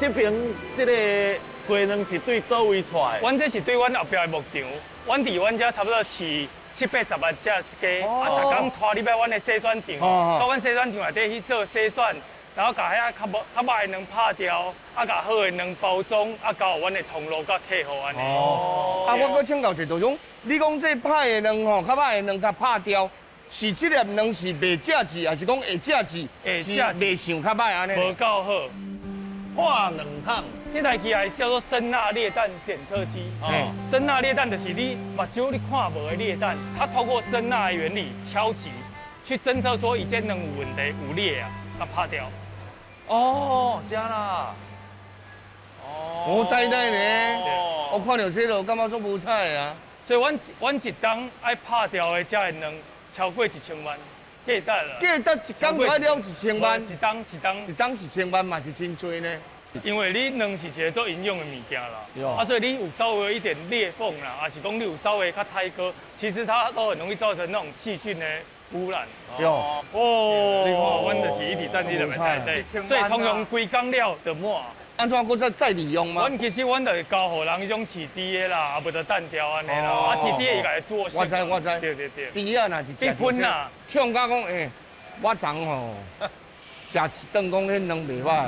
這爿這个雞卵是對佗位帶的？阮這是對阮後壁的牧場，阮佇阮遮差不多飼七八十萬隻雞，啊，逐工拖入來阮的篩選場，到阮篩選場內底去做篩選，然後共遐較無較歹的卵拍掉，啊，共好的卵包裝，啊，交予阮的通路佮客戶按呢。哦，啊，我閣請教一下，就是講，你講這歹的卵吼，較歹的卵共拍掉，是這粒卵是袂食字，還是講會食字？會食字。袂像較歹按呢？無夠好。破卵桶。這台機械叫做聲納裂蛋檢測機。聲納裂蛋就是你目睭你看無的裂蛋，它透過聲納的原理敲擊，去偵測說一件卵有問題有裂啊，共拍掉。哦，這啦。哦。我呆呆呢，我看著這個感覺足無彩的啊。所以阮一冬愛拍掉的這的卵超過一千萬，價值啦。價值一工就愛了一千萬。一冬一冬。一冬一千萬嘛是真濟呢。因為你卵是一個做營養的物件啦，啊，所以你有稍微一點裂縫啦，還是講你有稍微較歹割，其實它都很容易造成那種細菌的污染。哦，你看，阮就是一直等你入來內底，所以通常規工了就滿。按怎閣再利用嗎？阮其實阮就是交予人彼種飼豬的啦，啊無就單調按呢啦，啊飼豬的伊家己做。我知我知。對對對。豬仔若是食噴啊，唱甲講，欸，我昨吼食一頓講彼卵袂歹。